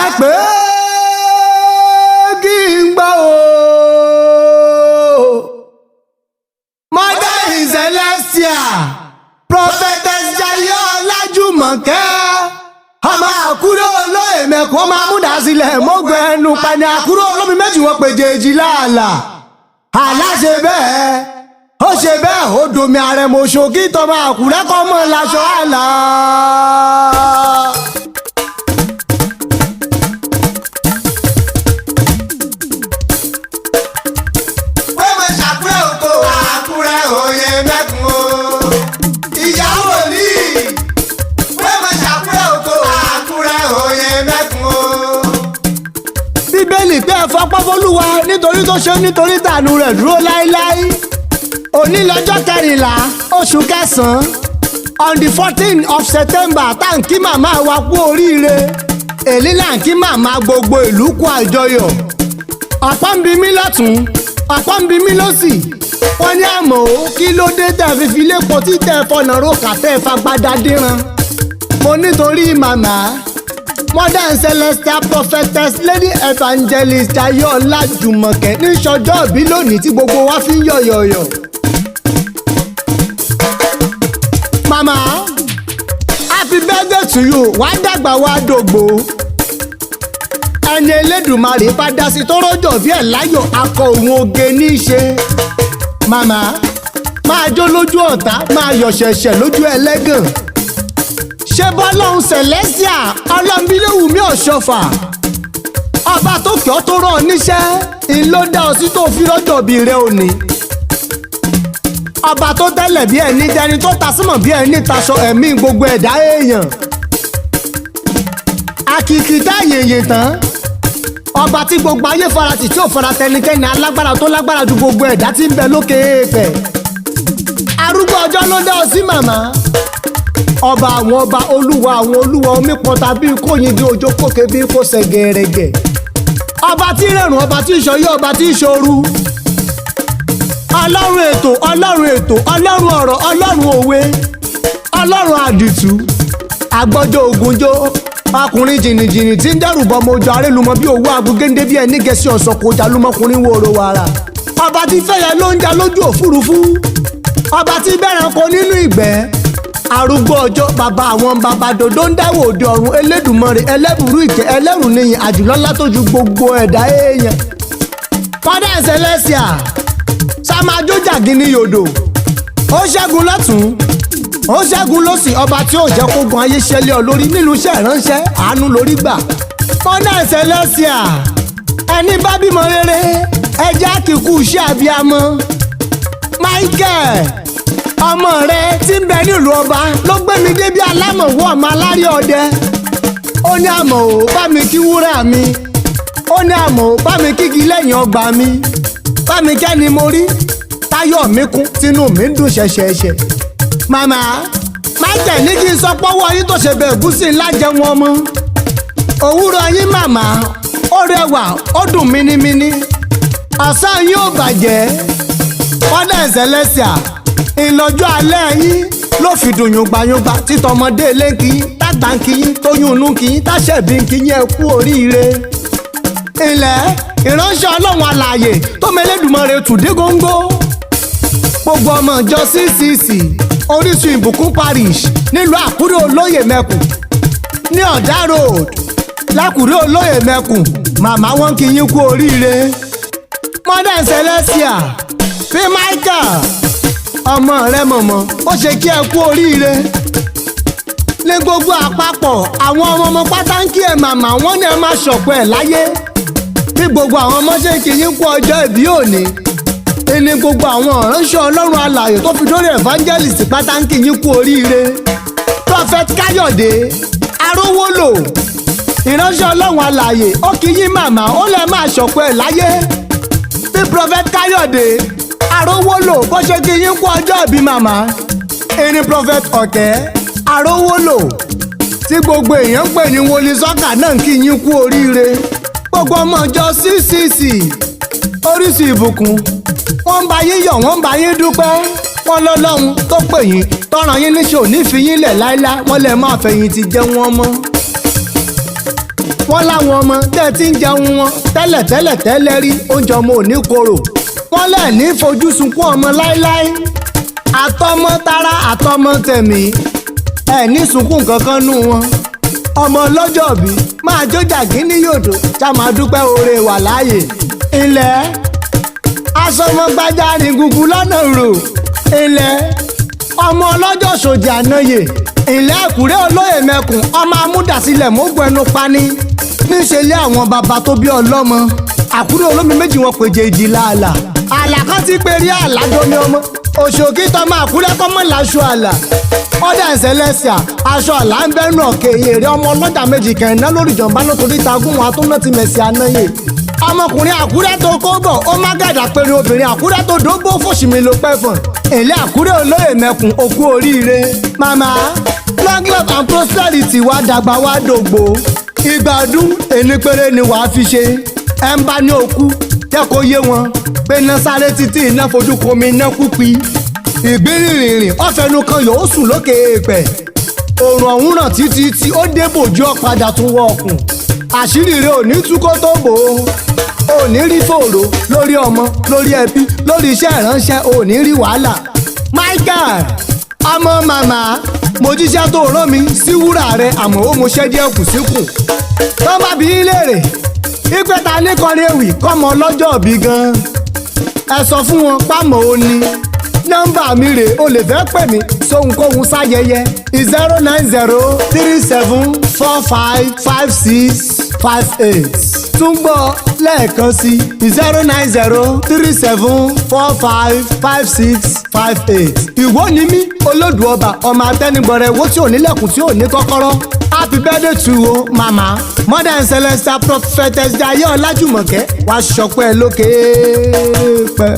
Ẹ pé kí n gbọ́ o. Mother in Celestia, Prophetess Jaiye Ọlájùmọ̀kẹ́, ọmọ Àkúrẹ́ olóyè mẹ́kọ́ máa múdà sílẹ̀ mọ́gbẹ́ ẹnu pani. Àkúrẹ́ olómi méjì wọ́n pè jèjì láàlà. Àlá ṣe bẹ́ẹ̀, ó ṣe bẹ́ẹ̀, ó domi àrẹ̀mọ̀ṣọ́ kí tọmọ Àkúrẹ́ kọ́ mọ́ láṣọ àlà. Pé mo ṣàkúrẹ́ oko, Àkúrẹ́ òye mẹ́kun o. Ìyá wòlíì. Pé mo ṣàkúrẹ́ oko, Àkúrẹ́ òye mẹ́kun o. Bíbélì pé ẹ fọpọ́ f'Olúwa nítorí tó ṣe, nítorí tànú rẹ̀ dúró láéláé. Òní lọ́jọ́ 14 oṣù kẹsàn-án, on the 14 of September, tá ń kí màmá wa kú oríire. Èlí là ń kí màmá, gbogbo ìlú kú àjọyọ̀. Ọ̀pọ̀ ń bi mí lọ́tún, ọ̀pọ̀ ń bi mí lọ́sì. Wọ́n ní, àmọ́ ó kí ló dé tẹ̀ fi lépo tí tẹ̀ fọ̀nà rókà tẹ̀ fagbádá díran? Mo nítorí màmá Mother and Celestial Prophetess Lady Evangelist Jaiye Ọlájùmọ̀kẹ́ ní sọjọ́ ìbí lónìí tí gbogbo wa fi ń yọ̀yọ̀yọ̀. Màmá, happy birthday to you. Wàá dàgbà, wàá dògbò. Ẹni Elédùmarè bá dá sí tó rọ́jò bí ẹ̀ láyọ̀, akọ òun oge ní í ṣe. Màmá, máa jó lójú ọ̀tá, máa yọ̀ ṣẹ̀ṣẹ̀ lójú ẹlẹ́gàn. Ṣé bọ́lọ́hún Celestia Ọlọ́nbíléwùmí Ọ̀ṣọ́fà, ọba tó kí ọ tó rán ọ níṣẹ́, ń ló dá ọ sí tó fi rọ́jò bí rẹ òní. Ọba tó tẹ́lẹ̀ bí ẹni dẹni, tó ta símọ̀ bí ẹni taṣọ ẹ̀mí gbogbo ẹ̀dá èèyàn, àkìkìtà yèyè tán, ọba tí gbogbo ayé farati tí ò fara tẹnikẹ́ni, alágbára tó lágbára ju gbogbo ẹ̀dá tí ń bẹ lókè èèpẹ̀, arúgbó ọjọ́ ló dá ọ sí, màmá. Ọba àwọn ọba, olúwa àwọn olúwa, omi pọta bíi kò yin bí òjò kòkè bíi kò ṣe gẹ̀rẹ́gẹ̀, ọba tí rẹ̀rùn, ọba tí ìṣọyé, ọba tí ìṣòru, ọlọ́run ètò, ọlọ́run ètò, ọlọ́run ọ̀rọ̀, ọlọ́run òwe, ọlọ́run àdìtú, àgbọ́jọ́ ògúnjó, ọkùnrin jìnnìjìnnì tí ń dẹ́rù bọ́ ọmọ ojú arélumọ bí owó agugéńdé, bí ẹni gẹ̀ẹ́sì ọ̀sán kò jalúmọkùnrin wòrò wàrà, ọba tí fẹ́yẹ ló ń ja lójú òfurufú, ọba tí bẹ̀rẹ̀ kọ nínú ìgbẹ́, arúgbó ọjọ́, bàbá àwọn bàbá, dòdó ń dáwọ́ òde ọ̀run, Elédùmarè ẹlẹ́bùrú ìkẹ́, ẹlẹ́rù níyìn, àjùlọ́lá tó ju gbogbo ẹ̀dá èèyàn. Father Celestia sàmájójà gini yòdò, ó ṣẹ́gun lọ́tún, ó ṣẹ́gun lọ́sì, ọba tí ó jẹ́ kógun ayé ṣẹlẹ̀ ọ lórí nílùú iṣẹ́ ìránṣẹ́, àánú lórí gbà. Father Celestia, ẹni bá bímọ rere, ẹjẹ́ àkíkú iṣẹ́ abiyamọ. Michael ọmọ rẹ tí ń bẹ nílùú ọba ló gbé mi débi alámọ̀wọ́, ọmọ alárí ọdẹ. Ó ní, àmọ̀ ò bá mi kí wúrà mi. Ó ní, àmọ̀ ò bá mi kígi lẹ́yìn ọgbà mi, bá mi kẹ́ni mo rí táyọ̀ mi kún, tínú mi ń dùn ṣẹ̀ṣẹ̀ṣẹ̀. Màmá Michael ní kí n sọ pọ́wọ́ yín tó ṣe bẹ̀ gúsì ńlá jẹun ọmọ. Òwúrọ̀ yín, màmá, ó rẹwà, ó dùn mínímíní. Ọ̀sán yín ò bàjẹ́, Mother Celestia. Ìlọ́jọ́ alẹ́ yín ló fi dùn yùngbàyùngbà, títọmọdé ilé ń kí yín, tágbà ń kí yín, tóyún inú ń kí yín, táṣẹ̀bí ń kí yín, ẹ kú oríire. Ilẹ̀ ìránṣẹ́ Ọlọ́run alààyè tó mẹlẹ́dùmarè tùdé góńgó, gbogbo ọmọ ìjọ CCC Orísun Ìbùkún Parish nílùú Àkúrẹ́ Olóyè Mẹ́kùn, ní Ọ̀dà Road lákùrẹ́ Olóyè Mẹ́kùn, màmá wọn kí yín kú oríire. Mother Celestia fi Michael ọmọ rẹ mọ̀mọ́ ó ṣe kí ẹ kú oríire ní gbogbo àpapọ̀ àwọn ọmọ ọmọ pátá ń kí ẹ, màmá. Wọn ní ẹ máa ṣọ̀pọ̀ ẹ̀ láyé. Bí gbogbo àwọn ọmọ ṣe kí yín kú ọjọ́ ìbí òní ní gbogbo àwọn ìránṣẹ́ Ọlọ́run alààyè tó fi dórí evangelist pátá ń kí yín kú oríire. Prophet Káyọ̀dé Arówólò, ìránṣẹ́ Ọlọ́run alààyè, ó kí yín, màmá. Ó lè máa ṣọ̀pọ̀ ẹ̀ láyé. Bí Prophet Káyọ̀dé Arówólò bó ṣe kí yín kú ọjọ́ ìbí, màmá, erin Prophet Ọ̀kẹ́ Arówólò tí gbogbo èèyàn ń pè ní wọlé sọ́kà náà kí yín kú oríire. Gbogbo ọmọ ìjọ CCC Orísun Ìbùkún, wọ́n ń bá yín yọ̀, wọ́n ń bá yín dúpẹ́. Wọ́n lọ́lọ́run tó pè yín tọ́ràn yín níṣẹ́ ò ní fi yín lẹ̀ láéláé. Wọ́n lè máa fẹ̀yìntì jẹ́ wọ́n mọ́. Wọ́n láwọn ọmọ tẹ́ ẹ ti ń jẹun wọn tẹ́lẹ̀ tẹ́lẹ̀ tẹ́lẹ̀ rí, oúnjẹ ọmọ ò ní korò. Wọ́n lẹ̀ ní fojú sunkún ọmọ láéláé, àtọmọ tara àtọmọ tẹ̀mí, ẹ̀ ní sunkún kankan nù wọn. Ọmọ ọlọ́jọ́bí máa jó jàgínní yòdò, ṣá máa dúpẹ́ oore wà láàyè. Ilẹ̀ asọmọgbájá rìn gùgù lọ́nà rò. Ilẹ̀ ọmọ ọlọ́jọ́ sòjì ànáyè. Ilẹ̀ Àkúrẹ́ olóyè mẹ́kùn, ọmọ amúdàsílẹ̀ mógùn ẹnu pani níṣẹ́ lé àwọn bàbá tó bí ọlọ́mọ. Àkúrẹ́ olómi méjì wọn pèjè ìjì làálà, àlà kan ti pèrè àládomi ọmọ òṣòkì tọmọ Àkúrẹ́ kọ́mọ làṣọ àlà ọ̀dà ìṣẹ̀lẹ̀ṣà aṣọ àlà ń bẹ́nu ọ̀kẹ́ èrè ọmọ ọlọ́jà méjì kẹrìnà lórí ìjọba nítorí tagún wọn atúná ti mẹ̀sì ànáyè. Ọmọkùnrin Àkúrẹ́ tó kó bọ̀ ó má gàdà péré, obìnrin Àkúrẹ́ tó dógbó fòṣìmí ló pẹ́ fọ̀n. Èlé Àkúrẹ́ olóyè mẹ́kùn, òkú oríire màmá, long life and prosperity. Wá dàgbà wá dògbò, ìgbà ọdún ẹni péré ni wàá fi ṣe. Ẹ ń bá ní òkú jẹ́ kó yé wọn pé iná sáré títí iná fojú komi iná kúpi ìgbérìnrìnrìn ọ̀fẹ́nu kan yóò sùn lókè èèpẹ̀. Òrùn ọ̀hún ràn títí tí ó dé bòjú ọ̀padà tún wọ ọkùn. Àṣírí rẹ ò ní tú kó tó bò ó. Ò ní rí fòrò lórí ọmọ, lórí ẹbí, lórí iṣẹ́ ìránṣẹ́, ò ní rí wàhálà. Michael ọmọ màmá, mo jíṣẹ́ tó rán mi sí wúrà rẹ, àmọ́ ó mo ṣẹ́ díẹ̀ kù síkùn. Tó bá bí í léèrè ìpè ta ní kọrin ewì kọ́mọ ọlọ́jọ́ òbí gan-an, ẹ sọ fún wọn pámọ́ ó ní nọ́mbà mi rè o lè fẹ́ pè mí sóhunkóhun sáyẹyẹ: 09037455658. Tún gbọ́ lẹ́ẹ̀kan sí: 09037455658. Ìwọ ni mí, olódù ọba ọmọ atẹnigbọrẹ wo tí ò nílẹ̀kùn tí ò ní kọ́kọ́rọ́. Happy birthday to you, mama, Mother and Celestial Prophetess Jaiye Ọlájùmọ̀kẹ́. Wàá ṣọpẹ́ lókè pẹ́.